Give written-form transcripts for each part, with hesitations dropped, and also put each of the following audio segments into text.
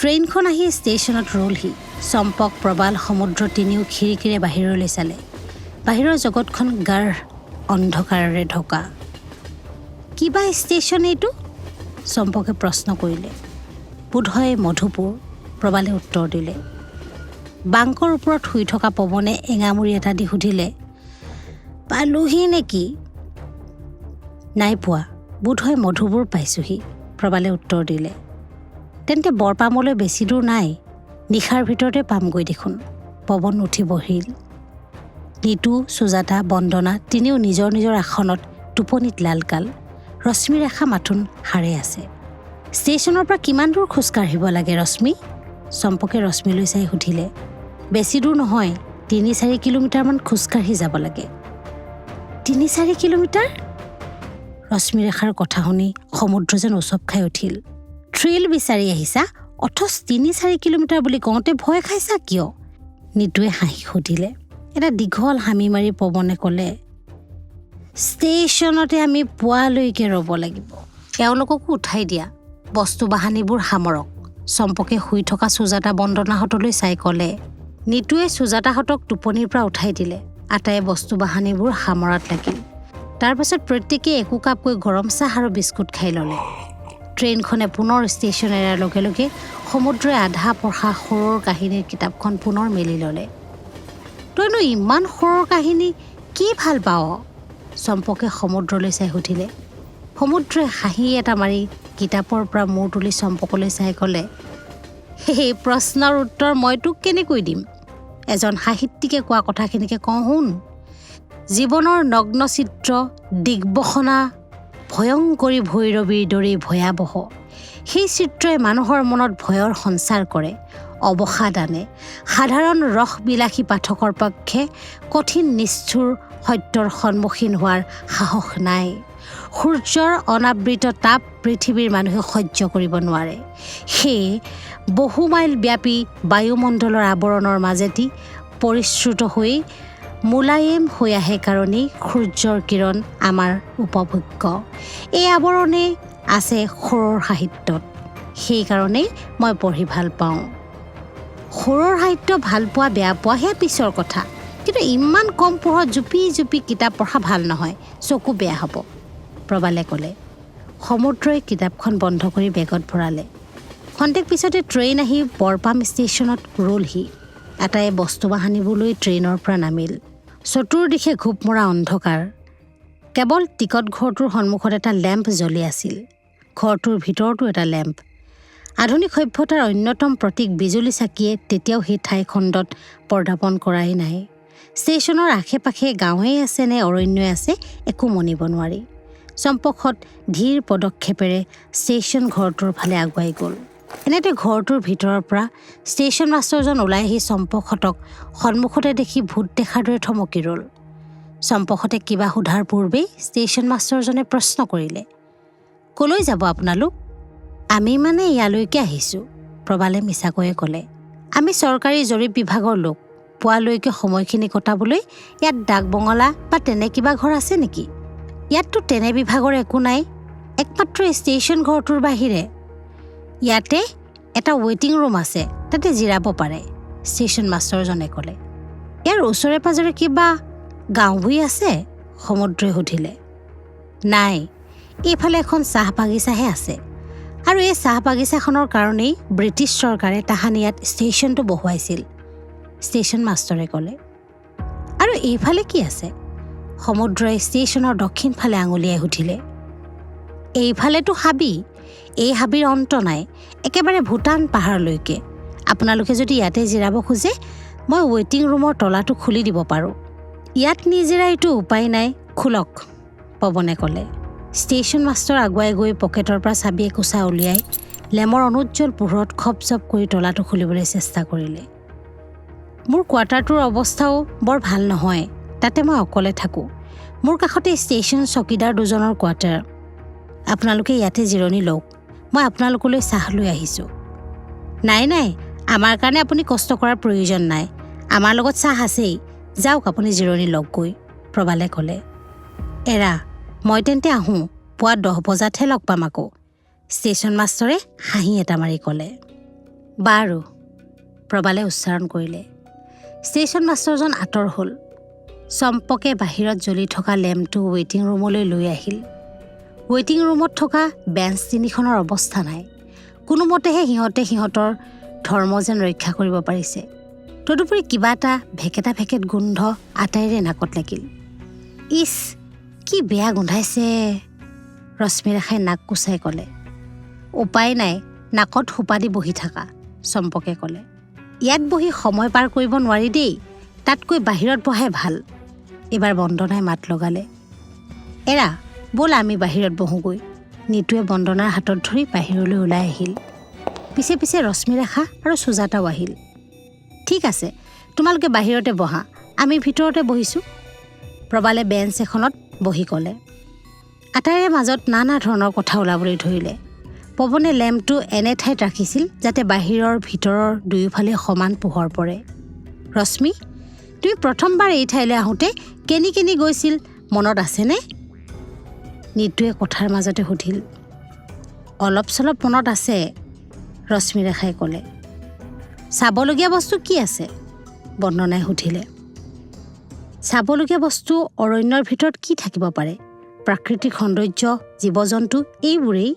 ট্ৰেইনখন আহি ষ্টেচনত ৰ'লহি। চম্পক, প্ৰবাল, সমুদ্ৰ তিনিও খিৰিকীৰে বাহিৰলৈ চালে। বাহিৰৰ জগতখন গাঢ় অন্ধকাৰেৰে ঢকা। কিবা ষ্টেচন এইটো? চম্পকে প্ৰশ্ন কৰিলে। বোধহয় মধুপুৰ, প্ৰবালে উত্তৰ দিলে। বাংকৰ ওপৰত শুই থকা পৱনে এঙামুৰি এটা দি সুধিলে, পালোহি নেকি? নাই পোৱা, বোধহয় মধুপুৰ পাইছোহি, প্ৰবালে উত্তৰ দিলে। তেন্তে বৰপামলৈ বেছি দূৰ নাই, নিশাৰ ভিতৰতে পামগৈ দেখোন। পৱন উঠি বহিল। নিতু, সুজাতা, বন্দনা তিনিও নিজৰ নিজৰ আসনত টোপনিত লালকাল। ৰশ্মিৰেখা মাথোন সাৰে আছে। ষ্টেচনৰ পৰা কিমান দূৰ খোজকাঢ়িব লাগে ৰশ্মি? চম্পকে ৰশ্মিলৈ চাই সুধিলে। বেছি দূৰ নহয়, 3-4 কিলোমিটাৰমান খোজকাঢ়ি যাব লাগে। 3-4 কিলোমিটাৰ? ৰশ্মিৰেখাৰ কথা শুনি সমুদ্ৰ যেন উচপ খাই উঠিল। থ্ৰিল বিচাৰি আহিছা, অথচ 3-4 কিলোমিটাৰ বুলি কওঁতে ভয় খাইছা কিয়? নিতুৱে হাঁহি সুধিলে। এটা দীঘল হামি মাৰি পৱনে ক'লে, ষ্টেচনতে আমি পুৱালৈকে ৰ'ব লাগিব। এওঁলোককো উঠাই দিয়া, বস্তু বাহানিবোৰ সামৰক। চম্পকে শুই থকা সুজাতা, বন্দনাহঁতলৈ চাই ক'লে। নিতুৱে সুজাতাহঁতক টোপনিৰ পৰা উঠাই দিলে। আটায়ে বস্তু বাহানিবোৰ সামৰাত লাগিল। তাৰ পাছত প্ৰত্যেকেই একোকাপকৈ গৰম চাহ আৰু বিস্কুট খাই ল'লে। ট্ৰেইনখনে পুনৰ ষ্টেচন এৰাৰ লগে লগে সমুদ্ৰই আধা পঢ়া সৰুৰ কাহিনীৰ কিতাপখন পুনৰ মেলি ল'লে। তইনো ইমান সৰুৰ কাহিনী কি ভাল পাৱ? চম্পকে সমুদ্ৰলৈ চাই সুধিলে। সমুদ্ৰই হাঁহি এটা মাৰি কিতাপৰ পৰা মূৰ তুলি চম্পকলৈ চাই ক'লে, সেই প্ৰশ্নৰ উত্তৰ মই তোক কেনেকৈ দিম? এজন সাহিত্যিকে কোৱা কথাখিনিকে কওঁ শুন। জীৱনৰ নগ্ন চিত্ৰ দিগ্বসনা ভয়ংকৰী ভৈৰৱীৰ দৰেই ভয়াৱহ। সেই চিত্ৰই মানুহৰ মনত ভয়ৰ সঞ্চাৰ কৰে, অৱসাদ আনে। সাধাৰণ ৰসবিলাসী পাঠকৰ পক্ষে কঠিন নিষ্ঠুৰ সত্যৰ সন্মুখীন হোৱাৰ সাহস নাই। সূৰ্যৰ অনাবৃত তাপ পৃথিৱীৰ মানুহে সহ্য কৰিব নোৱাৰে। সেয়ে বহু মাইল ব্যাপী বায়ুমণ্ডলৰ আৱৰণৰ মাজেদি পৰিশ্ৰুত হৈ মোলায়েম হৈ আহে কাৰণেই সূৰ্যৰ কিৰণ আমাৰ উপভোগ্য। এই আৱৰণেই আছে সৌৰৰ সাহিত্যত। সেইকাৰণেই মই পঢ়ি ভাল পাওঁ। সৌৰৰ সাহিত্য ভাল পোৱা বেয়া পোৱা সেয়া পিছৰ কথা, কিন্তু ইমান কম পোহৰত জুপি জুপি কিতাপ পঢ়া ভাল নহয়, চকু বেয়া হ'ব, প্ৰবালে ক'লে। সমুদ্ৰই কিতাপখন বন্ধ কৰি বেগত ভৰালে। খন্তেক পিছতে ট্ৰেইন আহি বৰপাম ষ্টেচনত ৰ'লহি। আটায়ে বস্তু বাহানিবোৰ লৈ ট্ৰেইনৰ পৰা নামিল। চতুৰ্দিশে ঘোপ মৰা অন্ধকাৰ। কেৱল টিকট ঘৰটোৰ সন্মুখত এটা লেম্প জ্বলি আছিল। ঘৰটোৰ ভিতৰতো এটা লেম্প। আধুনিক সভ্যতাৰ অন্যতম প্ৰতীক বিজুলী চাকিয়ে তেতিয়াও সেই ঠাইখণ্ডত পদাৰ্পণ কৰাই নাই। ষ্টেচনৰ আশে পাশে গাঁৱেই আছে নে অৰণ্যই আছে, একো মনিব নোৱাৰি। চম্পকহঁত ধীৰ পদক্ষেপেৰে ষ্টেচন ঘৰটোৰ ফালে আগুৱাই গ'ল। এনেতে ঘৰটোৰ ভিতৰৰ পৰা ষ্টেচন মাষ্টৰজন ওলাই আহি চম্পকহঁতক সন্মুখতে দেখি ভূত দেখাৰ দৰে থমকি ৰ'ল। চম্পকহঁতে কিবা সোধাৰ পূৰ্বেই ষ্টেচন মাষ্টৰজনে প্ৰশ্ন কৰিলে, কলৈ যাব আপোনালোক? আমি মানে ইয়ালৈকে আহিছোঁ, প্ৰবালে মিছাকৈয়ে ক'লে। আমি চৰকাৰী জৰীপ বিভাগৰ লোক। পুৱালৈকে সময়খিনি কটাবলৈ ইয়াত ডাক বঙলা বা তেনে কিবা ঘৰ আছে নেকি? ইয়াততো তেনে বিভাগৰ একো নাই, একমাত্ৰ ষ্টেচন ঘৰটোৰ বাহিৰে। ইয়াতে এটা ৱেইটিং ৰুম আছে, তাতে জিৰাব পাৰে, ষ্টেচন মাষ্টৰজনে ক'লে। ইয়াৰ ওচৰে পাজৰে কিবা গাঁও ভূঁই আছে? সমুদ্ৰই সুধিলে। নাই, এইফালে এখন চাহ বাগিচাহে আছে আৰু এই চাহ বাগিচাখনৰ কাৰণেই ব্ৰিটিছ চৰকাৰে তাহানি ইয়াত ষ্টেচনটো বহুৱাইছিল, ষ্টেচন মাষ্টৰে ক'লে। আৰু এইফালে কি আছে? সমুদ্ৰই ষ্টেচনৰ দক্ষিণ ফালে আঙুলিয়াই সুধিলে। এইফালেতো হাবি। এই হাবিৰ অন্ত নাই, একেবাৰে ভূটান পাহাৰলৈকে। আপোনালোকে যদি ইয়াতে জিৰাব খোজে, মই ৱেইটিং ৰুমৰ তলাটো খুলি দিব পাৰোঁ। ইয়াত নিজিৰাইতো উপায় নাই, খোলক, পৱনে ক'লে। ষ্টেচন মাষ্টৰ আগুৱাই গৈ পকেটৰ পৰা চাবি একোচা উলিয়াই লেমৰ অনুজ্জ্বল পোহৰত খপ জপ কৰি তলাটো খুলিবলৈ চেষ্টা কৰিলে। মোৰ কোৱাৰ্টাৰটোৰ অৱস্থাও বৰ ভাল নহয়, তাতে মই অকলে থাকোঁ। মোৰ কাষতে ষ্টেচন চকীদাৰ দুজনৰ কোৱাৰ্টাৰ। আপোনালোকে ইয়াতে জিৰণি লওক, মই আপোনালোকলৈ চাহ লৈ আহিছোঁ। নাই নাই, আমাৰ কাৰণে আপুনি কষ্ট কৰাৰ প্ৰয়োজন নাই, আমাৰ লগত চাহ আছেই। যাওক, আপুনি জিৰণি লওকগৈ, প্ৰবালে ক'লে। এৰা, মই তেন্তে আহোঁ, পুৱা 10 বজাতহে লগ পাম আকৌ, ষ্টেচন মাষ্টৰে হাঁহি এটা মাৰি ক'লে। বাৰু, প্ৰবালে উচ্চাৰণ কৰিলে। ষ্টেচন মাষ্টৰজন আঁতৰ হ'ল। চম্পকে বাহিৰত জ্বলি থকা লেম্পটো ৱেইটিং ৰুমলৈ লৈ আহিল। ৱেইটিং ৰুমত থকা বেঞ্চ তিনিখনৰ অৱস্থা নাই। কোনোমতেহে সিহঁতে সিহঁতৰ ধৰ্ম যেন ৰক্ষা কৰিব পাৰিছে। তদুপৰি কিবা এটা ভেকেটা ভেকেট গোন্ধ আটাইৰে নাকত লাগিল। ইছ, কি বেয়া গোন্ধাইছে, ৰশ্মিৰেখাই নাক কোচাই ক'লে। উপায় নাই, নাকত সোপা দি বহি থাকা, চম্পকে ক'লে। ইয়াত বহি সময় পাৰ কৰিব নোৱাৰি দেই, তাতকৈ বাহিৰত বহাই ভাল। এইবাৰ বন্দনাই মাত লগালে, এৰা ব'ল আমি বাহিৰত বহোঁগৈ। নিতুৱে বন্দনাৰ হাতত ধৰি বাহিৰলৈ ওলাই আহিল। পিছে পিছে ৰশ্মিৰেখা আৰু সুজাতাও আহিল। ঠিক আছে, তোমালোকে বাহিৰতে বহা, আমি ভিতৰতে বহিছোঁ, প্ৰবালে বেঞ্চ এখনত বহি ক'লে। আটাইৰে মাজত নানা ধৰণৰ কথা ওলাবলৈ ধৰিলে। পৱনে লেম্পটো এনে ঠাইত ৰাখিছিল যাতে বাহিৰৰ ভিতৰৰ দুয়োফালে সমান পোহৰ পৰে। ৰশ্মি, তুমি প্ৰথমবাৰ এই ঠাইলৈ আহোঁতে কেনি কেনি গৈছিল মনত আছেনে? নিতুৱে কথাৰ মাজতে সুধিল। অলপ চলপ মনত আছে, ৰশ্মিৰেখাই ক'লে। চাবলগীয়া বস্তু কি আছে? বন্দনাই সুধিলে। চাবলগীয়া বস্তু অৰণ্যৰ ভিতৰত কি থাকিব পাৰে? প্ৰাকৃতিক সৌন্দৰ্য, জীৱ-জন্তু, এইবোৰেই।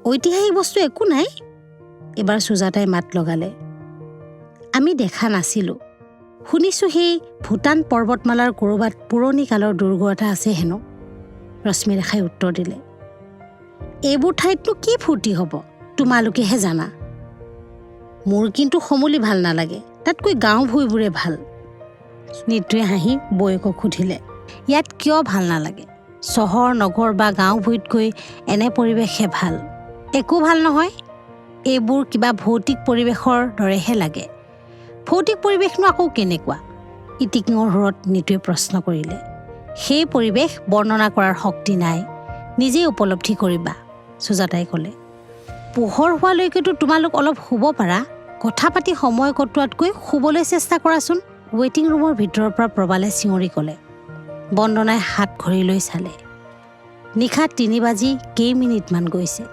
ঐতিহাসিক বস্তু একো নাই? এইবাৰ সুজাতাই মাত লগালে। আমি দেখা নাছিলোঁ, শুনিছোঁ সেই ভূটান পৰ্বতমালাৰ ক'ৰবাত পুৰণি কালৰ দুৰ্গ এটা আছে হেনো, ৰশ্মিৰেখাই উত্তৰ দিলে। এইবোৰ ঠাইতনো কি ফূৰ্তি হ'ব, তোমালোকেহে জানা। মোৰ কিন্তু সমূলি ভাল নালাগে, তাতকৈ গাঁও ভূঁইবোৰে ভাল। নিতুৱে হাঁহি বৌয়েকক সুধিলে, ইয়াত কিয় ভাল নালাগে? চহৰ নগৰ বা গাঁও ভূঁইতকৈ এনে পৰিৱেশহে ভাল। একো ভাল নহয়, এইবোৰ কিবা ভৌতিক পৰিৱেশৰ দৰেহে লাগে। ভৌতিক পৰিৱেশনো আকৌ কেনেকুৱা? ইটিকিঙৰ সুৰত নিতুৱে প্ৰশ্ন কৰিলে। সেই পৰিৱেশ বৰ্ণনা কৰাৰ শক্তি নাই, নিজেই উপলব্ধি কৰিবা, সুজাতাই ক'লে। পোহৰ হোৱালৈকেতো তোমালোক অলপ শুব পাৰা, কথা পাতি সময় কটোৱাতকৈ শুবলৈ চেষ্টা কৰাচোন, ৱেইটিং ৰুমৰ ভিতৰৰ পৰা প্ৰবালে চিঞৰি ক'লে। বন্দনাই হাত ঘড়ীলৈ চালে। নিশা 3 বাজি কেইমিনিটমান গৈছে।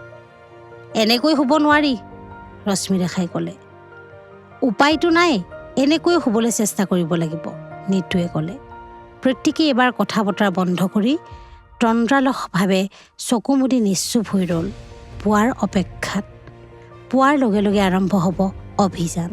এনেকৈ শুব নোৱাৰি, ৰশ্মিৰেখাই ক'লে। উপায়টো নাই, এনেকৈ শুবলৈ চেষ্টা কৰিব লাগিব, নিতুৱে ক'লে। প্ৰত্যেকেই এবাৰ কথা বতৰা বন্ধ কৰি তন্দ্ৰালসভাৱে চকু মুদি নিশ্চুপ হৈ ৰ'ল পুৱাৰ অপেক্ষাত। পুৱাৰ লগে লগে আৰম্ভ হ'ব অভিযান।